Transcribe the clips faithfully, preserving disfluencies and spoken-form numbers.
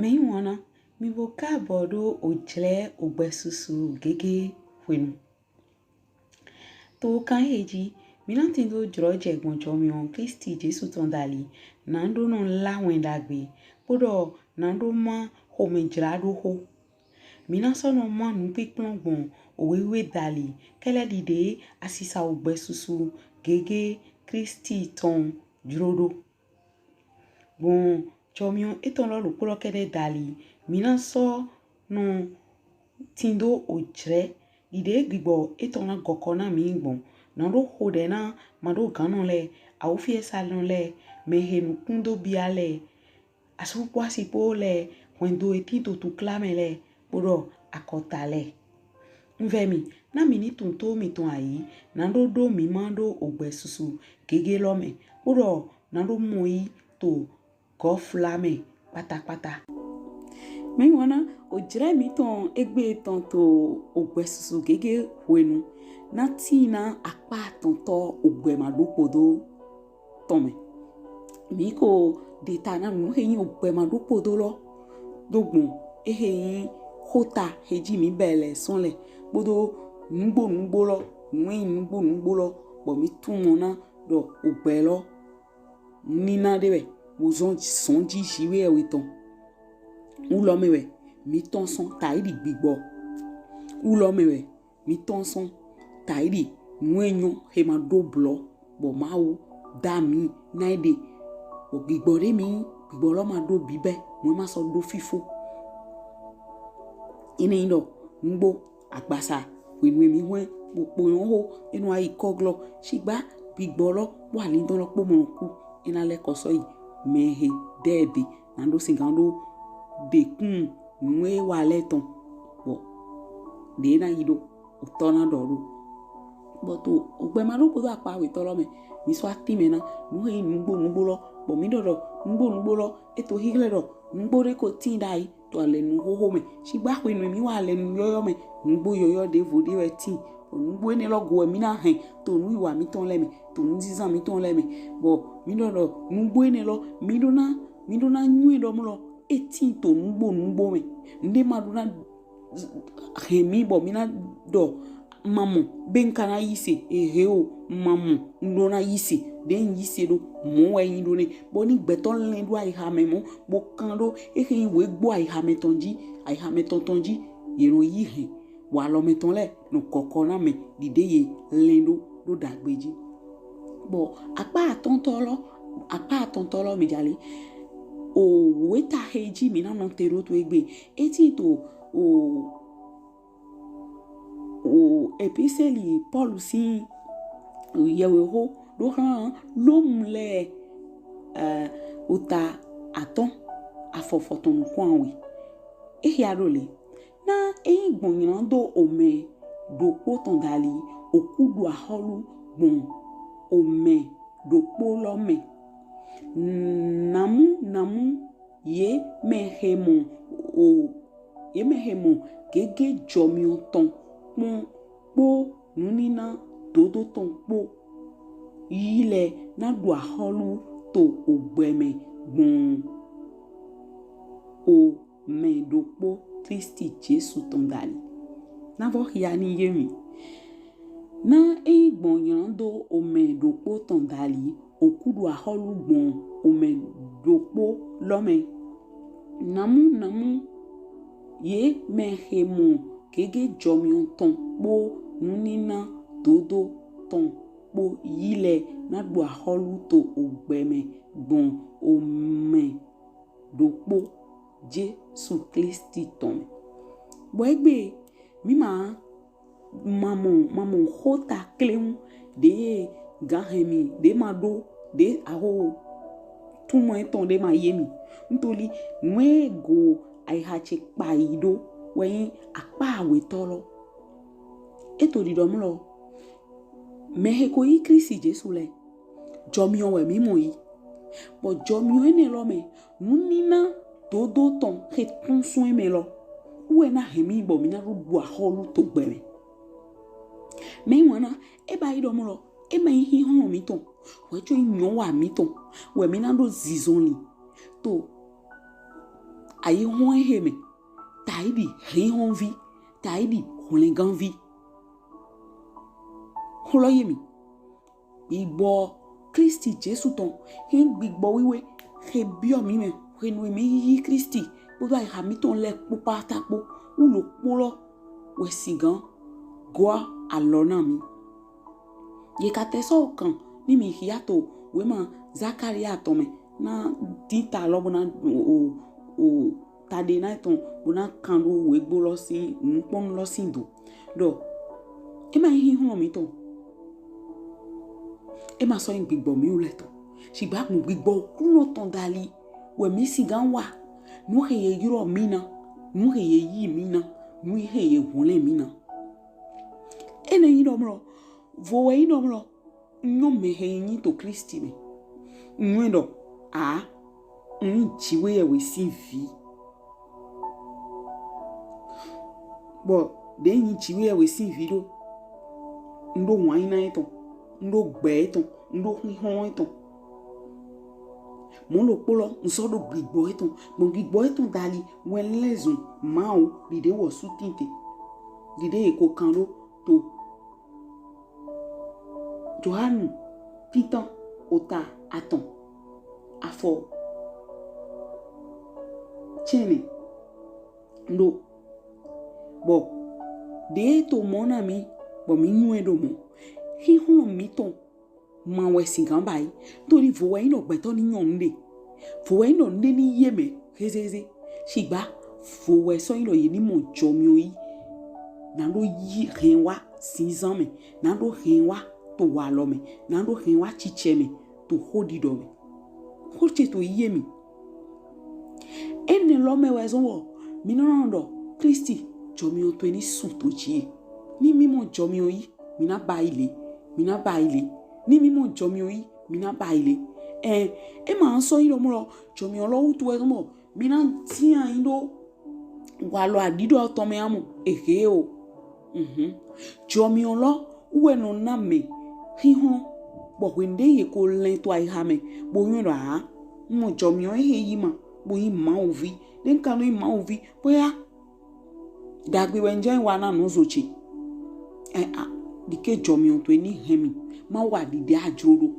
Mɛyiwanna, mì bo kaabɔ ɖo ojlɛ ogbɛsusu gege hwenu. To kan ehe ji, mí na tindo jlɔjɛ gbɔn jɔmiɔn Klisti Jesu tɔn dali, na ɖo nɔ lá wɛn ɖagbe, kpoɖɔ na ɖo má xomɛjlaɖoxo. Mí na sɔ nɔ má nupinplɔn gbɔn owe wiwe dali, kɛlɛ ɖiɖe asisa ogbɛsusu gege Klisti tɔn jlo ɖo. Gbɔn jɔmiɔn etɔn lɔ ɖokpo lɔ kɛɖɛ dali, mí na sɔ nɔ tindo ojlɛ ɖiɖe gbigbɔ etɔn na gɔkɔ na mí gbɔn. Na ɖo xoɖɛ na maɖoganɔ lɛ, awufiɛsanɔ lɛ, mɛhe nukun do bia lɛ, asu kpo asi kpo lɛ, hwɛndo he tin to tukla mɛ lɛ, kpoɖɔ akɔta lɛ. Un vɛ mì, na mì ni tunwun to mìtɔn ayi, na ɖo ɖo mí ma ɖo ogbɛsusu gege lɔ mɛ, kpoɖɔ na ɖo mɔ yi to gɔfla mɛ kpatakpata. Mɛyiwanna, ojlɛ mítɔn egbe tɔn to ogbɛsusu gege hwenu na tin na akpa atɔntɔ ogbɛ maɖopodo tɔn mɛ. Mí ko ɖe ta na nu he yin ogbɛ maɖopodo lɔ do gbɔn ehe yin xota he ji mí bɛ lɛ sɔn lɛ, kpoɖo nugbo nugbo lɔ, nu he yin nugbo nugbo lɔ, bɔ mí tunwun mɔ na ɖɔ ogbɛ lɔ nina ɖe wɛ, bo zɔn sɔn ji Jiwheyɛwhe tɔn. Wu lɔ mɛ wɛ mí tɔn sɔn taidi gbigbɔ. Wu lɔ mɛ wɛ mí tɔn sɔn taidi nu he nyɔ he ma ɖo blɔ, bɔ Mawu da mí na e ɖe. Bɔ gbigbɔ ɖe mí, gbigbɔ lɔ ma ɖo bibɛ, mɔ e ma sɔ ɖo fifo. Enɛ yin ɖɔ nugbo agbasa hwenu he mí hwɛn kpokpo nyɔ xo, e nɔ yi kɔ glɔ, shigba gbigbɔ lɔ kpo alindɔn lɔ kpo mɔ ku, e na lɛkɔ sɔ yi mɛhe dɛ ɖe, na ɖo singan ɖo ɖekun nu he wa lɛ tɔn, bɔ ɖe na yi ɖo otɔ na ɖɔ ɖo. Bɔ to ogbɛ maɖopodo akpa awetɔ lɔ mɛ, mí sɔ atin mɛ na nu he yin nugbo nugbo lɔ, bɔ mí ɖɔ ɖɔ nugbo nugbo lɔ, e to hihlɛ ɖɔ nugbo ɖe ko tin ɖayi to alɛnu xoxo mɛ. Shigba hwenu mí wa alɛnu yɔyɔ mɛ, nugbo yɔyɔ ɖevo ɖe wɛ tin. Bɔ nugbo enɛ lɔ go wɛ mí na hɛn to nuyiwa mítɔn lɛ mɛ, to nuzinzan mítɔn lɛ mɛ. Bɔ mí ɖɔ ɖɔ nugbo enɛ lɔ, mí ɖo na, mí ɖo na nywɛ ɖɔ mɔ lɔ e tin to nugbo nugbo mɛ. Nuɖe ma ɖo na hɛn mí bɔ mí na ɖɔ ma mɔ be un ka na yise, ehe o, ma mɔ, un ɖo na yise, ɖe un yise ɖo, mɔ wɛ yin ɖo nɛ. Bɔ ni gbɛtɔ lɛn ɖo ayiha mɛ mɔ, bo kan ɖo ehe yin wegbo ayiha mɛ tɔn ji, ayiha mɛ tɔn tɔn ji, ye nɔ yi hɛn walɔ mɛ tɔn lɛ nɔ kɔkɔ na mɛ ɖiɖe ye lɛn ɖo ɖo ɖagbe ji. Bɔ akpa atɔntɔ lɔ, akpa atɔntɔ lɔ mí ja le. Owe ta he ji mí na nɔte ɖo to egbe. E tin to o o episeli Pɔlu sin yɛwexo ɖo xlan Lomu lɛ, eh, ota atɔn, afɔ fɔtɔn nukun awe. E hia ɖo le. Na e yin gbɔn ylando omɛ ɖokpo tɔn dali, oku ɖu axɔlu gbɔn omɛ ɖokpo lɔ mɛ. Namu namu ye mɛ he mɔ o, ye mɛ he mɔ gege jɔmiɔn tɔn kpɔn kpo nunina dodo tɔn kpo yi lɛ na ɖu axɔlu to ogbɛ mɛ gbɔn omɛ ɖokpo Klisti Jesu tɔn dali. Na vɔ hia ni ye mi. Na e yin gbɔn ylando omɛ ɖokpo tɔn dali, oku ɖu axɔlu gbɔn omɛ ɖokpo lɔ mɛ. Namu namu ye mɛ he mɔ gege jɔmiɔn tɔn kpo nunina dodo tɔn kpo yi lɛ na ɖu axɔlu to ogbɛ mɛ gbɔn omɛ ɖokpo Jesu Klisti tɔn mɛ. Bɔ egbe mí ma ma mɔ ma mɔ xota klewun ɖe gan hɛn mi, ɖe ma ɖo, ɖe aho tumɔ etɔn ɖe ma ye mi. Ntoli nu e go ayiha ce kpa yi ɖo wɛ yin akpa awetɔ lɔ. E to ɖiɖɔ mlɔ, mɛ he ko yi Klisti Jesu lɛ, jɔmiɔn wɛ mí mɔ yi. Bɔ jɔmiɔn enɛ lɔ mɛ, nunina dodo tɔn he tun sɔn e mɛ lɔ wɛ na hɛn mi bɔ mí na ɖo ɖu axɔlu to ogbɛ mɛ. Mɛyiwanna, e ba yi ɖɔ mlɔ, e ma yin huhlɔn mítɔn, wɛ co yin nyɔwa mítɔn wɛ mí na ɖo zinzɔnlin to Ayi hɔn ehe mɛ, taidi hinhɔnvi, taidi hwlɛnganvi. Xlɔ ye mi. Gbigbɔ Klisti Jesu tɔn, hin gbigbɔ wiwe he biɔ mi mɛ hwenu mi yi Klisti kpodo ayiha mitɔn lɛ kpo kpata kpo, wu lo kpo lɔ wɛ sigan gɔ alɔ na mi. Ye ka tɛ sɔ kan ni mi hia to wema Zakaria tɔn mɛ na din ta lɔ bo na o o taɖe na etɔn bo na kan do wegbo lɔ sin nukpɔnu lɔ sin do. Ɖɔ e ma yin huhlɔn mitɔn, e ma sɔ yin gbigbɔ miwu lɛ tɔn, sigba gbɔn gbigbɔ Oklunɔ tɔn dali wɛ mi sigan wa nu he ye ylɔ mi na, nu he ye yi mi na, nu he ye hwlɛn mi na. Enɛ yin ɖɔ mlɔ, vo wɛ yin ɖɔ mlɔ, nyɔ mɛ he yin to Klisti mɛ. Nyɔ ɖɔ a, n yin Jiwheyɛwhe sin vi. Bɔ ɖe n yin Jiwheyɛwhe sin vi ɖo, n ɖo wanyina etɔn, n ɖo gbɛ etɔn, n ɖo huhlɔn etɔn. Mɔ lo kpo lɔ n sɔ ɖo gbigbɔ etɔn, gbɔn gbigbɔ etɔn dali wɛ n lɛzun Mawu ɖiɖe wɔ su tinte, ɖiɖe ye ko kan ɖo to Johanu tintan ota atɔn afɔ cɛnɛ ɖo. Bɔ ɖe to mɔ na mi, bɔ mi nyɔ ɛ ɖo mɔ, huhlɔn mitɔn ma wɛ sigan ba yi. Tori vo wɛ yin ɖɔ gbɛtɔ ni nyɔ nuɖe, vo wɛ yin ɖɔ nuɖe ni ye mɛ hezeheze. Sigba vo wɛ sɔ yin ɖɔ ye ni mɔ jɔmiɔ yi, na ɖo yi hɛn wa zinzan mɛ, na ɖo hɛn wa to walɔ mɛ, na ɖo hɛn wa cicɛ mɛ to hoɖiɖɔ mɛ. Ho ce to ye mi. Enɛ lɔ mɛ wɛ zɔn wɔ mi nɔ nɔ ɖɔ Klisti jɔmiɔ towe ni su to ji e. Ni mi mɔ jɔmiɔ yi, mi na ba yi le, mi na ba yi le. Ni mi mɔ jɔmiɔ yi, mi na ba yi le. Ɛ, e ma sɔ yin ɖɔ mlɔ jɔmiɔ lɔ wutu wɛ zɔn wɔ mi na tin ayi ɖo walɔ aɖiɖɔ tɔn mɛ amɔ ehe o. Mhm. Jɔmiɔ lɔ wɛ nɔ na mɛ huhlɔn, bɔ hwenu ɖe ye ko lɛn to ayiha mɛ bo nyɔ ɖɔ a, n mɔ jɔmiɔ ehe yi ma bo yin Mawu vi, ɖe n ka nɔ yin Mawu vi bo ya dagbe wɛ n jɛ wa na nɔ zo ce. Ɛ a, ɖike jɔmiɔ towe ni hɛn mi ma wa ɖiɖe ajro ɖo.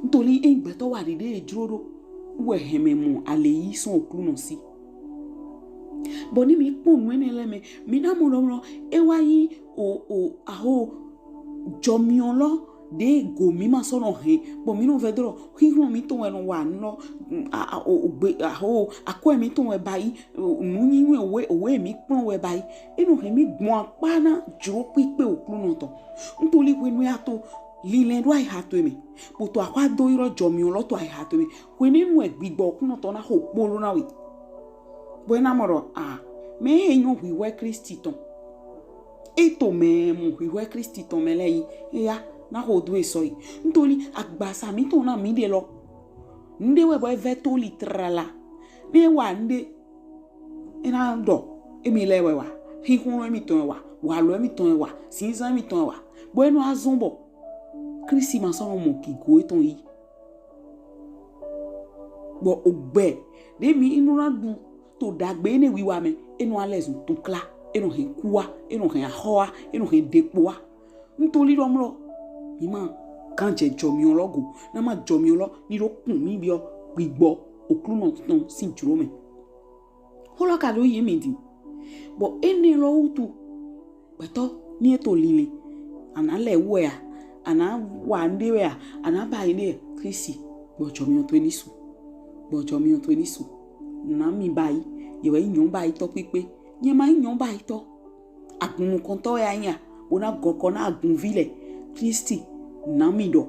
Ntoli e gbɛtɔ wa ɖiɖe e jro ɖo wɛ hɛn mɛ mɔ ale yi sɔn Oklunɔ si. Bɔ ni mi kpɔn nu enɛ lɛ mɛ, mi na mɔ ɖɔ mlɔ e wa yin o o aho jɔmiɔ lɔ ɖe go mi ma sɔ nɔ hɛn, bɔ mi nɔ vɛ ɖɔ huhlɔn mitɔn wɛ nɔ wa nu lɔ, a a o o gbe aho akwɛ mitɔn wɛ ba yi, o nu nyinyi owe owe mi kplɔn wɛ ba yi. E nɔ hɛn mi gbɔn akpa na jro kpikpe Oklunɔ tɔn. Ntoli hwenu ya to linlɛn ɖo ayiha towe mɛ, bo to ahwa do ylɔ jɔmiɔ lɔ to ayiha towe mɛ, hwenɛnu wɛ gbigbɔ Oklunɔ tɔn na ho kpo ɖo na we. Bɔ e na mɔ ɖɔ a, mɛ he nyɔ hwihwɛ Klisti tɔn, e to mɛ mɔ hwihwɛ Klisti tɔn mɛ lɛ yi, e ya na ho do e sɔ yi. Ntoli agbasa mitɔn na mi ɖe lɔ, nuɖe wɛ bɔ e vɛ to li trala, ne e wa nuɖe e na ɖɔ emi lɛ wɛ wa, huhlɔn emitɔn wɛ wa, walɔ emitɔn wɛ wa, zinzan emitɔn wɛ wa, bɔ e nɔ azɔn bɔ Klisti ma sɔ nɔ mɔ gigo etɔn yi. Bɔ ogbɛ ɖe mi nɔ na ɖu to dagbe enɛ wiwa mɛ, e nɔ alɛzun tukla, e nɔ hɛn ku wa, e nɔ hɛn ahɔ wa, e nɔ hɛn ɖekpo wa. Ntoli ɖɔ mlɔ mi ma kan jɛ jɔmiɔ lɔ go, na ma jɔmiɔ lɔ ni ɖo kun mi biɔ gbigbɔ Oklunɔ tɔn sin jro mɛ. Ho lɔ ka ɖo ye mi din. Bɔ enɛ lɔ wutu gbɛtɔ ni e to linlɛn, a na lɛ wu wɛ a, a na wa nuɖe wɛ a, a na ba yi ɖe Klisti, gbɔ jɔmiɔ towe ni su, gbɔ jɔmiɔ towe ni su. Na mi ba yi, ye wɛ yin nyɔ ba yi tɔ kpikpe, nyɛ ma yin nyɔ ba yi tɔ. Agun nukɔntɔ wɛ a yin a, bo na gɔkɔ na agunvi lɛ. Klisti na mi ɖɔ.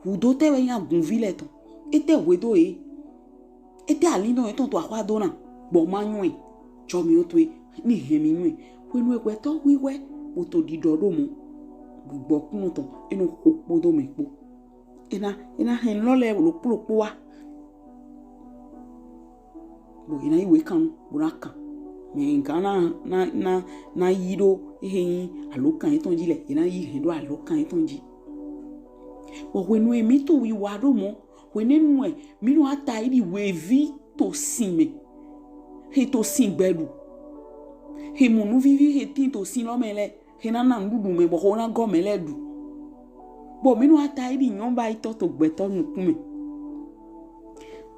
Hudo tɛ wɛ yin agunvi lɛ tɔn? Etɛ hwedo e? Etɛ ali nɔ etɔn to ahwa do na? Gbɔ ma nyɔ ɛ, jɔmiɔ towe ni hɛn mi nyɔ ɛ. Hwenu e gbɛtɔ hwihwɛ bo to ɖiɖɔ ɖo mɔ, gbigbɔ Oklunɔ tɔn e nɔ ho kpodo mɛ kpo. E na e na hɛn lɔ lɛ ɖokpo ɖokpo wa. Bɔ e na yi wekannu bo na kan. Mɛ gan na na na na yi ɖo ehe yin alokan etɔn ji lɛ, e na yi hɛn ɖo alokan etɔn ji. Bɔ hwenu e mi to wiwa ɖo mɔ, hwenɛnu wɛ mi nɔ ata yi ɖi wevi to sin mɛ, he to sin gbɛ ɖu, he mɔ nu vivi he tin to sin lɔ mɛ lɛ, he na na nuɖuɖu mɛ bɔ xo na gɔ mɛ lɛ ɖu. Bɔ mi nɔ ata yi ɖi nyɔbayitɔ to gbɛtɔ nukun mɛ.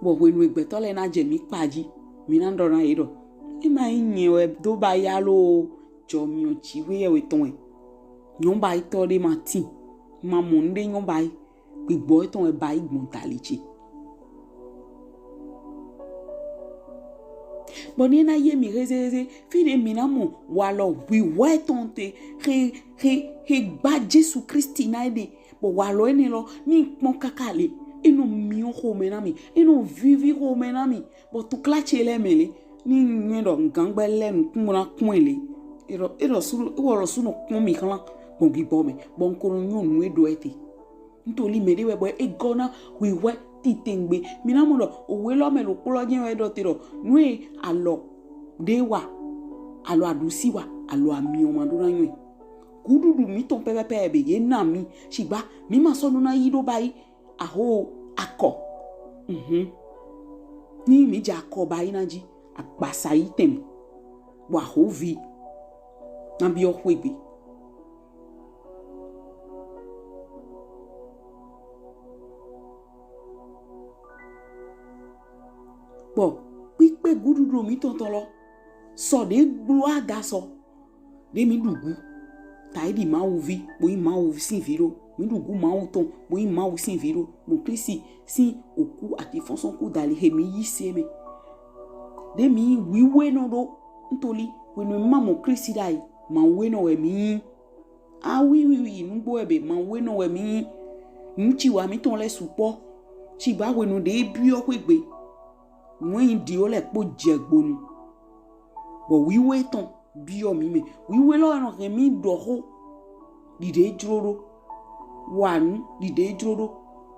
Bɔ hwenu e gbɛtɔ lɛ na jɛ mi kpa ji, mi na ɖɔ na ye ɖɔ, e ma yi nyɛ wɛ do ba ya lo, jɔ mi o ci we yɛ we tɔn wɛ. Nyɔbayitɔ ɖe ma tin, ma mɔ nu ɖe nyɔbayi, gbigbɔ etɔn wɛ ba yi gbɔn dali ce. Bɔ ni e na ye mi hezeheze, fi ɖe mi na mɔ walɔ hwihwɛ etɔn te, he he he gba Jesu Kristi na eɖe, bɔ walɔ enɛ lɔ ni kpɔn kaka le, e nɔ miɔ xomɛ na mi, e nɔ vivi xomɛ na mi, bɔ tukla ce lɛ mɛ le, ni nyɛ ɖɔ gangbɛ lɛ nukun na kpɔn le, e ɖɔ e ɖɔ su e wɔ lɔ su nɔ kpɔn mi xlan gbɔn gbigbɔ mɛ, bɔ n ko nɔ nyɔ nu e ɖɔ e te. Ntoli mɛ ɖe wɛ bɔ e gɔ na hwihwɛ titengbe. Mi na mɔ ɖɔ owe lɔ mɛ ɖokpo lɔ jɛ wɛ ɖɔ te ɖɔ nu e alɔ ɖe wa, alɔ aɖusi wa, alɔ amiɔ ma ɖo na nyɔ e. Guɖuɖu mitɔn pɛpɛpɛ be ye na mi, shigba mi ma sɔ ɖo na yi ɖo ba yi aho akɔ. Mhm. Ni mi jɛ akɔ ba yi na ji, agbasa yi tɛn mi, bɔ aho vi na biɔ xwegbe. Bɔ kpikpe guɖuɖu mitɔn tɔn lɔ sɔ ɖe gblo ada sɔ ɖe mi ɖu gu ta yi ɖi Mawu vi, bo yi Mawu sin vi ɖo. Mi ɖu gu Mawu tɔn, bo yi Mawu sin vi ɖo. Ɖo Kristi sin oku ati fɔnsɔnku dali he mi yi se mɛ. Ɖe mi yi wiwe nɔ ɖo ntoli hwenu mi ma mɔ Kristi ɖayi, Mawu enɔ wɛ mi yi. Awi wi wi nugbo wɛ be Mawu enɔ wɛ mi yi. Nu ci wa mitɔn lɛ sukpɔ. Ci ba hwenu ɖe biɔ xwegbe. Nu e nyi ɖiɔ lɛ kpo jɛ gbonu. Bɔ wiwe tɔn biɔ mi mɛ. Wiwe lɔ nɔ hɛn mi ɖɔ xo ɖiɖe jlo ɖo. Wa nu ɖiɖe jlo ɖo.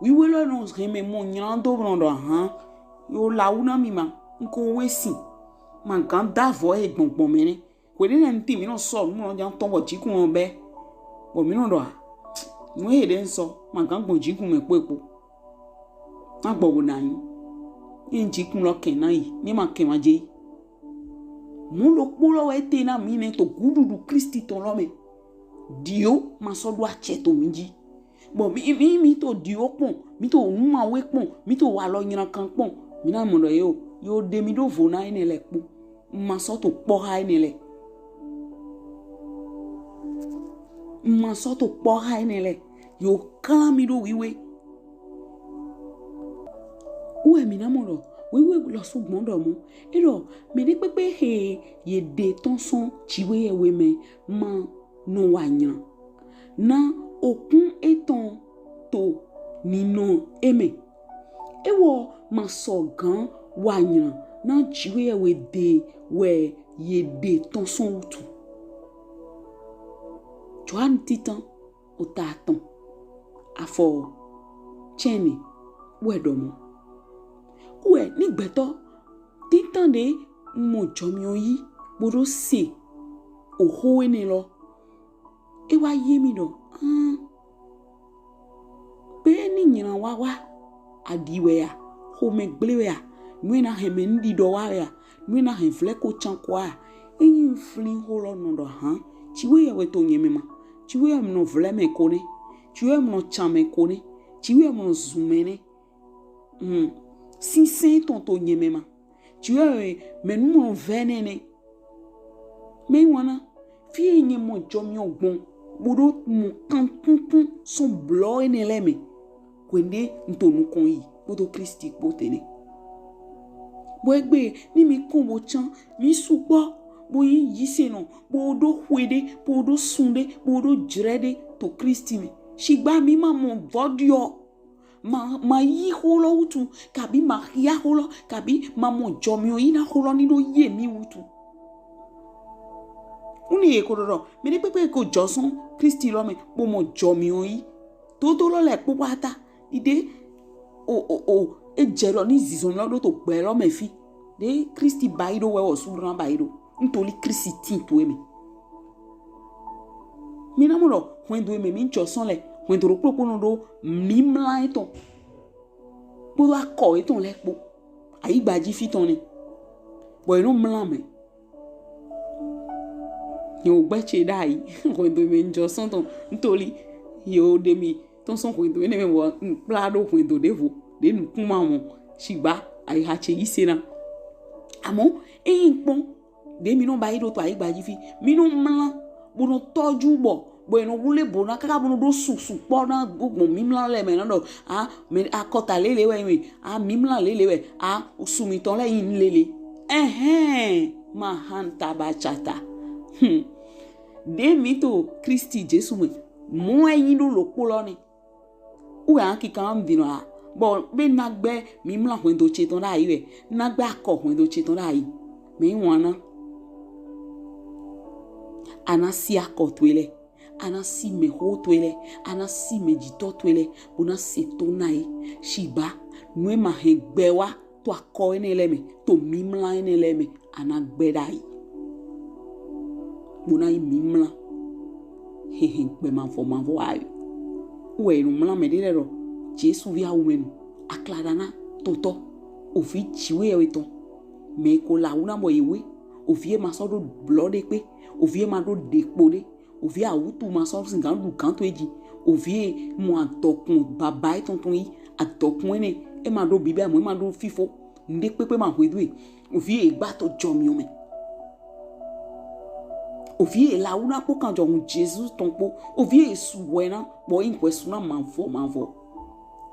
Wiwe lɔ nɔ hɛn mɛ mɔ nylan do nɔ ɖɔ ahan. Yo lawu na mi ma. N ko we sin. Ma gan da vɔ e gbɔngbɔn mɛ nɛ. Hweɖe nɛ n tin mi nɔ sɔ nu mɔ jan tɔn bɔ jikun ɔ bɛ. Bɔ mi nɔ ɖɔ a. Nu e ɖe n sɔ ma gan gbɔn jikun mɛ kpo e kpo. Na gbɔ bo na nyi. Ye n jikun lɔ kɛn na yi, ni ma kɛn ma je yi. Mɔ ɖokpo lɔ wɛ te na mi nɛ to guɖuɖu Kristi tɔn lɔ mɛ. Ɖio ma sɔ ɖo acɛ to mi ji. Bɔ mi mi mi to ɖio kpɔn, mi to numawe kpɔn, mi to walɔ nylankan kpɔn. Mi na mɔ ɖɔ ye o, yo ɖe mi ɖo vo na enɛ lɛ kpo. Ma sɔ to kpɔ ha enɛ lɛ. Ma sɔ to kpɔ ha enɛ lɛ. Yo klan mi ɖo wiwe. Wɛ mi na mɔ ɖɔ wiwe lɔ su gbɔn ɖɔ mɔ. E ɖɔ mɛ ɖe kpekpe he ye ɖe tɔn sɔn jiwe yɛ we mɛ ma nɔ wa nylan. Na okun etɔn to ninɔ e mɛ. Ewɔ ma sɔ gan wa nylan na jiwe yɛ we ɖe wɛ ye ɖe tɔn sɔn wutu. Johan titan ota atɔn afɔ cɛnɛ wɛ ɖɔ mɔ. Wɛ ni gbɛtɔ titan ɖe mɔ jɔmiɔ yi bo ɖo se oxo enɛ lɔ. E wa ye mi ɖɔ, han, be ni nylan wawa, aɖi wɛ ya, xomɛ gble wɛ ya, nu e na hɛn mɛ nuɖiɖɔ wa wɛ ya, nu e na hɛn vlɛ ko can ko wa ya. Eyin n flin xo lɔ nɔ ɖɔ han, jiwe yɛ we to nyɛ mɛ ma, jiwe yɛ mɔ vlɛ mɛ ko nɛ, jiwe yɛ mɔ can mɛ ko nɛ, jiwe yɛ mɔ zun mɛ nɛ. Hmm. Sinsɛn tɔn to nyɛ mɛ ma. Jiwe yɛ mɛ nu mɔ vɛ nɛ nɛ. Mɛ wana fi e nyɛ mɔ jɔmiɔ gbɔn bo ɖo mɔ kankunkun sɔn blɔ enɛ lɛ mɛ. Hwenu n to nukɔn yi kpodo Kristi kpo te nɛ. Bɔ egbe ni mi kɔn bo can, mi sukpɔ bo yi yisenɔ, bo ɖo xwe ɖe, bo ɖo sun ɖe, bo ɖo jlɛ ɖe to Kristi mɛ. Shigba mi ma mɔ vɔ ɖiɔ. Ma, ma yi xo lɔ wutu, kabi ma xia xo lɔ, kabi ma mɔ jɔmiɔ yi na xo lɔ ni ɖo ye mi wutu. Uni ye ko ɖɔ ɖɔ mɛ ɖe kpekpe ko jɔ sɔn Kristi lɔ mɛ kpo mɔ jɔmiɔ yi. Dodo lɔ lɛ kpo wa ta. Ide o o o e jɛ lɔ ni zizɔn lɔ ɖo to gbɛ lɔ mɛ fi. Ɖe Kristi ba yi ɖo wɛ wɔ su ɖo na ba yi ɖo. Ntoli Kristi tin to e mɛ. Mi na mɔ ɖɔ hwɛndo e mɛ mi jɔ sɔn lɛ, hwɛndo ɖokpo ɖokpo nɔ ɖo mimla etɔn kpodo akɔ etɔn lɛ kpo. Ayigba ji fi tɔn nɛ. Bɔ e nɔ mla mɛ. Yẹn o gbɛ ce ɖayi. Hwɛndo mɛ njɔ sɔn tɔn. Ntoli. Yẹn o ɖe mi tɔn sɔn hwɛndo enɛ mɛ bɔ n kpla ɖo hwɛndo ɖevo ɖe nukun ma mɔ. Shigba ayiha ce yi se na. Amɔ eyin kpɔn ɖe mi nɔ ba yi ɖo to ayigba ji fi. Mi nɔ mla bo nɔ tɔju bɔ bɔ e nɔ wule bo na kaka bo nɔ ɖo susu kpɔ na gbɔn mimla lɛ mɛ na ɖɔ a mɛ akɔta lele wɛ mi a mimla lele wɛ a sumitɔ lɛ yin lele. Ɛhɛn, ma han ta ba tsata. Hmm. Ɖe mi to Kristi Jesu mɛ mɔ eyin ɖo lokpo lɔ nɛ. Wɛ a kikan mi dinɔ a bɔ be na gbɛ mimla hwɛndo ce tɔn ɖayi wɛ na gbɛ akɔ hwɛndo ce tɔn ɖayi. Mɛ yin wana. A na si akɔ towe lɛ. A na si mɛho towe lɛ. A na si mɛjitɔ towe lɛ. Bo na se to na ye. Shigba nu e ma hɛn gbɛ wa to akɔ enɛ lɛ mɛ to mimla enɛ lɛ mɛ a na gbɛ ɖayi. Bo na yi mimla. Hɛhɛ gbɛ mavɔ mavɔ ayi. Wɛ e nɔ mla mɛ ɖe lɛ ɖɔ Jesu vi awu mɛ nu aklaɖa na totɔ ovi jiwe yɛ wetɔn. Mɛ ko la wu na bɔ ye we ovi e ma sɔ ɖo blɔ ɖe kpe ovi e ma ɖo ɖe kpo ɖe ovi awutu ma sɔ sigan ɖu gan to eji ovi e mɔ adɔkun baba etɔn tɔn yi adɔkun enɛ e ma ɖo bibɛ mɔ e ma ɖo fifo nuɖe kpekpe ma hwedu e ovi e gba to jɔmiɔ mɛ ovi e la wu na kpo kan jɔ hun Jesu tɔn kpo ovi e su wɛ na bɔ yin hwɛ su na mavɔ mavɔ.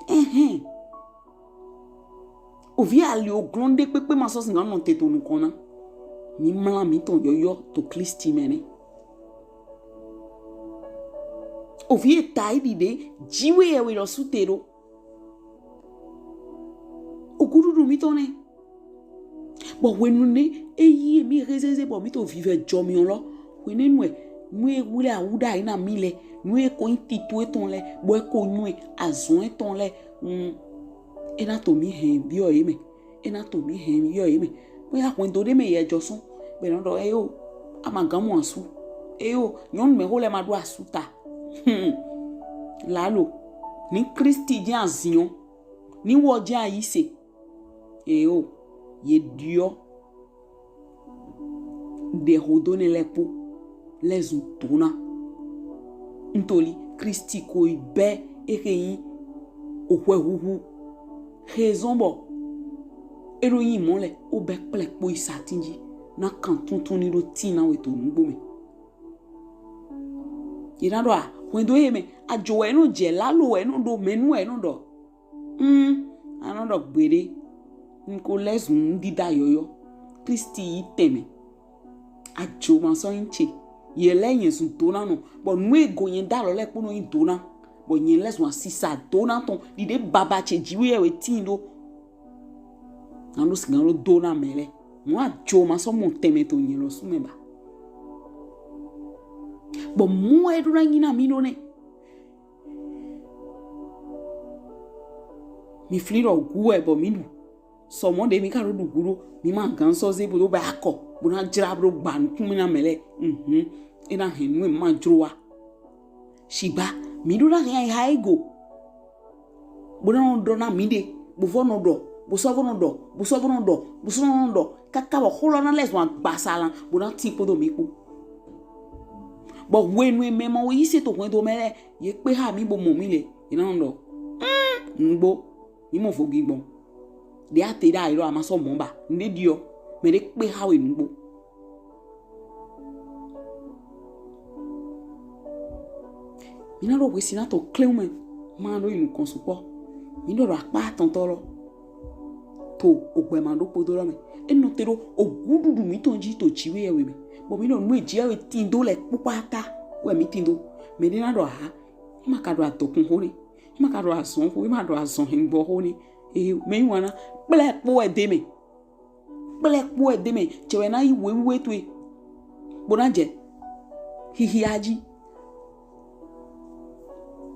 Ɛhɛn. Ovi ali oglɔn ɖe kpekpe ma sɔ sigan nɔ te to nukɔn na. Mi mla mi tɔn yɔyɔ to Kristi mɛ nɛ. Ovi e ta yi ɖiɖe jiwe yɛ we lɔ su te ɖo. Oguɖuɖu mi tɔn nɛ. Bɔ hwenu nɛ eyi mi hezeze bɔ mi to vivɛ jɔmiɔ lɔ. Hwenɛnu wɛ nu e wle awu ɖayi na mi lɛ nu e ko yin tito etɔn lɛ bɔ e ko nyɔɛ azɔn etɔn lɛ. Mm. E na to mi hɛn biɔ ye mɛ. E na to mi hɛn biɔ ye mɛ. Boya hwɛndo ɖe mɛ yɛ jɔ sɔn. Bɛ nɔ ɖɔ eyo. A ma gan mɔ asu. Eyo. Nyɔnu mɛho lɛ ma ɖo asu ta. Hmm. Lalo. Ni Kristi jɛ aziɔ. Ni wɔ jɛ ayise. Eyo. Ye ɖiɔ. Ɖe hodo nɛ lɛ kpo lɛ zun dona. Ntoli Kristi ko yi bɛ ehe yin ohwɛ huhu he zɔn bɔ e ɖo yin mɔ lɛ o bɛ kplɛ kpo yi satin ji na kan tuntun ni ɖo tin na we to nugbo mɛ. Ye na ɖɔ a hwɛndo ye mɛ ajo wɛ e nɔ jɛ lalo wɛ e nɔ ɖo mɛnu wɛ e nɔ ɖɔ. Mm, a nɔ ɖɔ gbeɖe. N ko lɛ zun nuɖiɖa yɔyɔ. Kristi yi tɛnmɛ. Ajo ma sɔ yin ce. Ye lɛ nyɛ zun dona nɔ. Bɔ nu e go nyɛ ɖalɔ lɛ kpo nɔ yin dona. Bɔ nyɛ lɛ zun asisa dona tɔn. Ɖiɖe baba ce jiwe yɛ we tin ɖo. Na ɖo sigan ɖo dona mɛ lɛ. Mɔ ajo ma sɔ mɔ tɛnmɛ to nyɛ lɔ su mɛ ba. Bɔ mɔ e ɖo na yin na mi ɖo nɛ. Mi fli ɖɔ gu wɛ bɔ mi ɖu. Sɔmɔ ɖe mi ka ɖo ɖu gu ɖo mi ma gan sɔ ze bo ɖo ba akɔ bo na jra bo ɖo gba nukun mi na mɛ lɛ. Mhm. E na hɛn nu e ma jro wa. Shigba mi ɖo na hɛn ayiha ego. Bo na nɔ ɖɔ na mi ɖe bo vɔ nɔ ɖɔ bo sɔ vɔ nɔ ɖɔ bo sɔ vɔ nɔ ɖɔ bo sɔ nɔ ɖɔ kaka bɔ xo lɔ na lɛ zun agbasalan bo na tin kpodo mi kpo. Bɔ hwenu e mɛ ma wo yi se to hwɛndo mɛ lɛ ye kpe ha mi bo mɔ mi le ye na nɔ ɖɔ. Mm, nugbo. Mi mɔ vogi gbɔn. Ɖe a te ɖa yi ɖo a ma sɔ mɔ ba. Nuɖe ɖiɔ. Mɛ ɖe kpe ha we nugbo. Mi na ɖo hwesi na to kleun mɛ. Ma ɖo yi nukɔn sukpɔ. Mi ɖɔ ɖo akpa atɔntɔ lɔ. To ogbɛ ma ɖo kpodo lɔ mɛ. E nɔ te ɖo oguɖuɖu mi tɔn ji to jiwe yɛ we mɛ. Bɔ mi ɖɔ nu e ji yɛ we tin do lɛ kpokpata. Wɛ mi tin do. Mɛ ɖe na ɖɔ aha. E ma ka ɖo adɔkun xo nɛ. E ma ka ɖo azɔn xo, e ma ɖo azɔn hɛngbɔ xo nɛ. Ee, mɛ yin wana kplɛ kpo wɛ de mɛ. Kplɛ kpo wɛ de mɛ. Cɛ wɛ na yi wewe towe. Bo na jɛ. Hihia ji.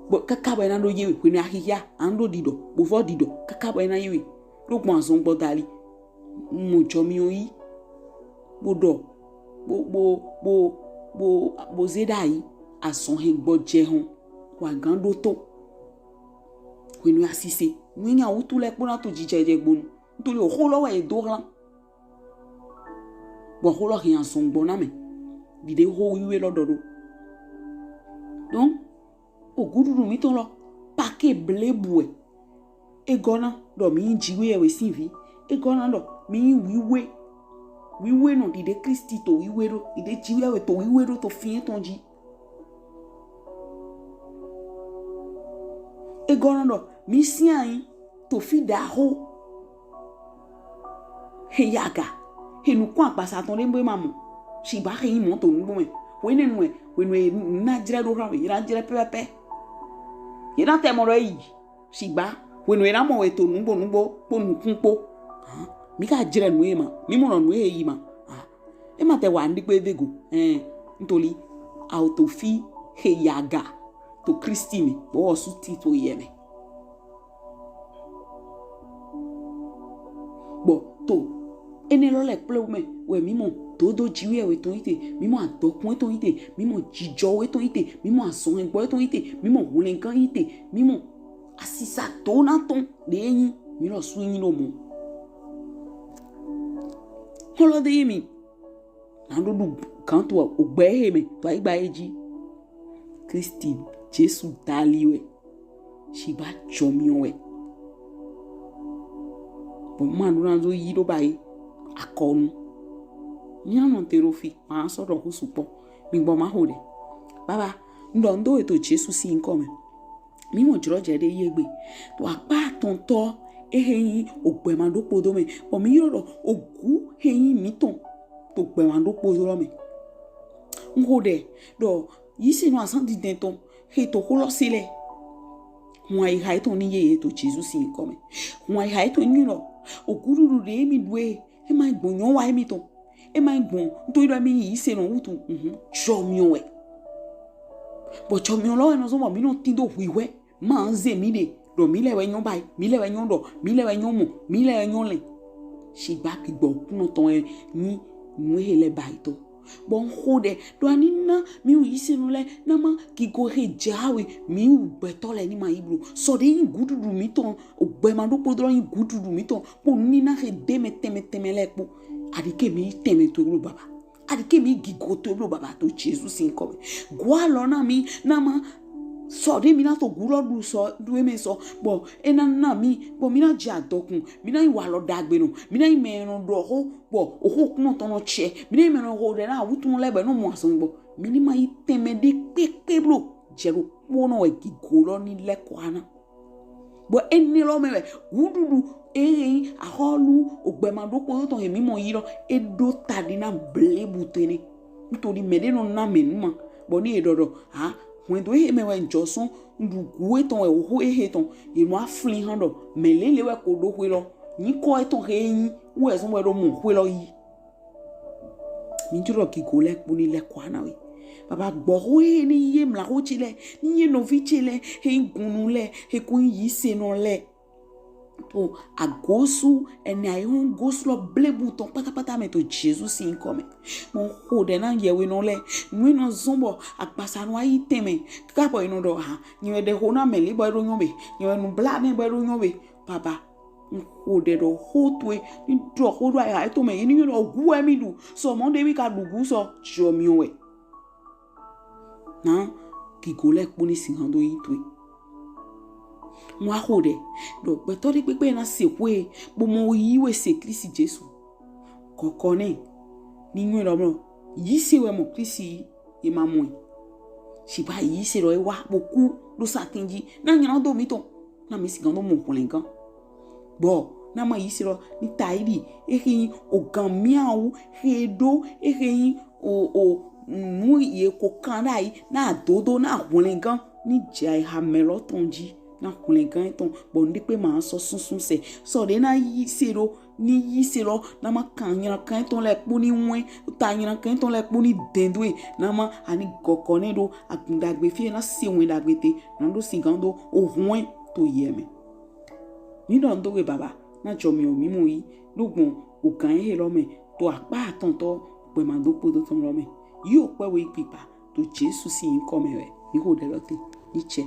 Bɔ kaka bɔ e na ɖo ye we. Hwenu ahihia. A na ɖo ɖiɖɔ. Bo vɔ ɖiɖɔ. Kaka bɔ e na ye we. Ɖo gbɔn azɔn gbɔ dali. Mɔ jɔ mi o yi. Bo ɖɔ. Bo, bo, bo, bo, bo ze ɖayi. Azɔn hɛngbɔ jɛ hɔn. Wa gan ɖo to. Hwenu asise. Nu nya wutu lɛ kpo na to jijɛ jɛ gbonu. Ntoli oxo lɔ wɛ e do hlan. Bɔ oxo lɔ hɛn azɔn gbɔn na mɛ. Ɖiɖe xo wiwe lɔ ɖɔ ɖo. Donc, oguɖuɖu mítɔn lɔ pake blebu wɛ. E gɔna ɖɔ mí nyi Jiwheyɛwhe sin vi. E gɔna ɖɔ mí nyi wiwe. Wiwe nɔ ɖiɖe Klisti to wiwe ɖo. Ɖiɖe Jiwheyɛwhe to wiwe ɖo to fi etɔn ji. E gɔna ɖɔ mí sinai to fi ɖaxo he yi aga, he nukun agbasa tɔn ɖe bo ma mɔ, shigba he yi mɔ to nugbo mɛ. Hwenɛnu wɛ, hwenu e na jlɛ ɖo hlan mɛ, ye na jlɛ pɛpɛpɛ. Ye na tɛ mɔ ɖɔ e yi, shigba hwenu e na mɔ we to nugbo nugbo kpo nukun kpo. Hàn, mí ka jlɛ nu ye ma, mí mɔ nɔ nu ye yi ma. Hàn, e ma tɛ wa nɖikpe de go. Ɛn, ntoli, a o to fi he yi aga to Klisti mɛ, bɔ wɔ su ti to yɛ mɛ. Bɔ to enɛ lɔ lɛ kple mɛ wɛ mí mɔ dodo Jiwheyɛwhe tɔn yi te, mí mɔ adɔkun etɔn yi te, mí mɔ jijɔ etɔn yi te, mí mɔ azɔn gbɔ etɔn yi te, mí mɔ hwlɛngan yi te, mí mɔ asisa dona tɔn ɖe nyi mí lɔ su nyi ɖo mɔ. Xɔlɔ de ye mi. Na ɖo ɖu gan to ogbɛ he mɛ to ayigba he ji. Klisti Jesu dali wɛ, shigba jɔmiɔ wɛ. Bɔ ma ɖo na do yi ɖo ba yi akɔnu. Mía nɔ te ɖo fi, ma sɔ ɖɔ xo sukpɔ. Mi gbɔ ma xo ɖɛ. Baba, n ɖɔ n do we to Jesu sin nyikɔ mɛ. Mí mɔ jlɔjɛ ɖe yi egbe. To akpa atɔntɔ ehe nyi ogbɛ ma ɖo kpodo mɛ. Bɔ mí yrɔ ɖɔ ogu he nyi mítɔn to ogbɛ ma ɖo kpodo lɔ mɛ. N xo ɖɛ ɖɔ yisenɔ azan dindɛn tɔn he to xo lɔ se lɛ. Hun ayiha etɔn ni yeye to Jesu sin nyikɔ mɛ. Hun ayiha etɔn nyi ɖɔ oguɖuɖu ɖe mi ɖu e, e ma gbɔn nyɔ wa emitɔn. E ma gbɔn, n to yi ɖɔ mi yisenɔ wutu, mhm, jɔmiɔ wɛ. Bɔ jɔmiɔ lɔ wɛ nɔ zɔn bɔ mí nɔ tin do hwihwɛ. Ma ze mí ɖe ɖɔ mí lɛ wɛ nyɔ bayi, mí lɛ wɛ nyɔ ɖɔ, mí lɛ wɛ nyɔ mɔ, mí lɛ wɛ nyɔ lɛ. Shigba gbigbɔ kunɔ tɔn wɛ nyi nu he lɛ bayi tɔ. Bɔ n xo ɖɛ ɖɔ ani na mí wu yisenɔ lɛ na ma gigo he jawe mí wu gbɛtɔ lɛ ni ma yi blo. Sɔ ɖe nyi guɖuɖu mítɔn, ogbɛ ma ɖo kpodo nyi guɖuɖu mítɔn. Kpo nina he de mɛ tɛnmɛ tɛnmɛ lɛ kpo. Aɖi ke mí tɛnmɛ to blo baba. Aɖi ke mí gigo to blo baba to Jesu sin nyikɔ mɛ. Gɔ alɔ na mí na ma sɔ ɖe mí na to gu lɔ ɖu sɔ ɖu emɛ sɔ. Bɔ e na na mí, bɔ mí na jɛ adɔkun, mí na nyi walɔ ɖagbe nɔ, mí na nyi mɛ nɔ ɖɔ xo, bɔ oxo kunɔ tɔn nɔ tsɛ, mí na nyi mɛ nɔ xo ɖɛ na awutu lɛ bɛ nɔ mɔ azɔn gbɔ. Mí ni ma yi tɛnmɛ ɖe kpekpe blo. Jɛ ɖo kponɔ wɛ gigo lɔ ni lɛ kɔ ana. Bɔ enɛ lɔ mɛ wɛ guɖuɖu ehe nyi axɔlu ogbɛ ma ɖo kpodo tɔn he mí mɔ yi lɔ, e ɖo ta ɖi na blebu tɛnɛ. N to ɖi mɛ ɖe nɔ na mɛ nu ma, bɔ ni e ɖɔ ɖɔ ha, hwɛndo ehe mɛ wɛ n jɔ sɔn n ɖu gu etɔn wɛ oxo ehe tɔn, ye nɔ aflin han ɖɔ mɛ lele wɛ ko ɖo xwe lɔ, nyikɔ etɔn he nyi wɛ zɔn wɛ ɖo mɔ xwe lɔ yi. Mí jlo ɖɔ gigo lɛ kpo ni lɛ kɔ ana we. Baba gbɔ xo he ni ye mla xo ce lɛ, ni ye nɔvi ce lɛ, he nyi gunu lɛ, he ko nyi yisenɔ lɛ. To agosu, ɛnɛ ayi hɔn gosu lɔ blebu tɔn kpatakpata mɛ to Jesu sin nyikɔ mɛ. Mɔ xo ɖɛ na yɛwhenɔ lɛ, nu e nɔ zɔn bɔ agbasa nɔ ayi tɛnmɛ, kaka bɔ e nɔ ɖɔ ha, nyɛ wɛ ɖe xo na mɛ le bɔ e ɖo nyɔ be, nyɛ wɛ nu bla nɛ bɔ e ɖo nyɔ be. Baba, n xo ɖɛ ɖɔ xo towe ni ɖɔ xo ɖo ayiha etɔn mɛ, ye ni nyɔ ɖɔ gu wɛ mí ɖu, sɔ mɔ ɖe mí ka ɖu gu sɔ jɔmiɔ wɛ. Na gigo lɛ kpo ni sin han do yi towe. N wa xo ɖɛ ɖɔ gbɛtɔ ɖe kpekpe na se xwe bo mɔ yi we se Klisti Jesu. Kɔkɔ nɛ ni nyɔ ɖɔ mɔ yise wɛ mɔ Klisti yi. Ye ma mɔ ɛ. Shigba yise lɔ e wa bo ku ɖo satin ji na nyla do mítɔn, na mí sigan do mɔ hwlɛngan. Bɔ na ma yise lɔ ni ta yi ɖi ehe nyi ogan miawu he ɖo ehe nyi o o nu ye ko kan ɖayi na dodo na hwlɛngan ni jɛ ayiha mɛ lɔ tɔn ji. Na hwlɛngan etɔn bɔ nuɖekpe ma sɔ sunsun sɛ. Sɔ ɖe na yise ɖo ni yise lɔ na ma kan nylankan etɔn lɛ kpo ni wɛn, ta nylankan etɔn lɛ kpo ni dɛn do e, na ma ani gɔgɔ nɛ ɖo agun ɖagbe fie na se wɛn ɖagbe te, na ɖo sigan do ohun ɛ to yɛ mɛ. Mí ɖɔ n do we baba na jɔmiɔ mí mɔ yi ɖo gbɔn ogan ehe lɔ mɛ to akpa atɔntɔ gbɛ ma ɖo kpodo tɔn lɔ mɛ. Yi okpɛ we kpikpa to Jesu sin nyikɔ mɛ wɛ mí xo ɖɛ lɔ te. Ni cɛ.